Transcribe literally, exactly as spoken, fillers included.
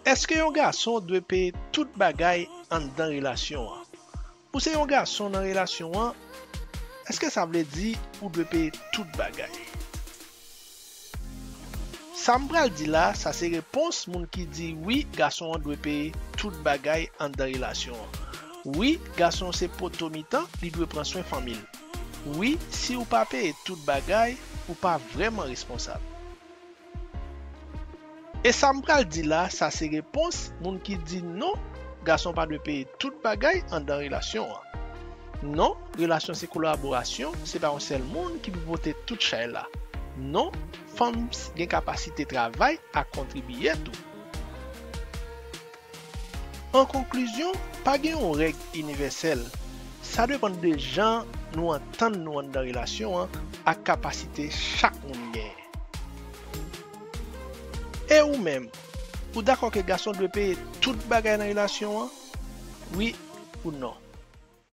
Èske yon gason dwe peye tout bagay anndan relasyon an? Ou se yon gason nan relasyon an, èske sa vle di ou dwe peye tout bagay? Sa m pral di la, sa se repons moun ki di wi, gason an dwe peye tout bagay anndan relasyon an. Wi, gason se poto mitan, li dwe pran swen fanmi l. Wi, si ou pa peye tout bagay, ou pa vrèman responsab. E sa m pral di la, sa se repons moun ki di non, gason pa dwe peye tout bagay anndan relasyon an. Non, relasyon se kolaborasyon, se pa yon sèl moun ki pou pote tout chay la. Non, fanm gen kapasite travay ak kontribiye tou. An konklizyon, pa gen yon règ inivèsèl. Sa depann de jan nou antann nou anndan relasyon an ak kapasite chak moun genyen. E ou menm, ou dakò ke gason dwe peye tout bagay nan relasyon an? Wi ou non?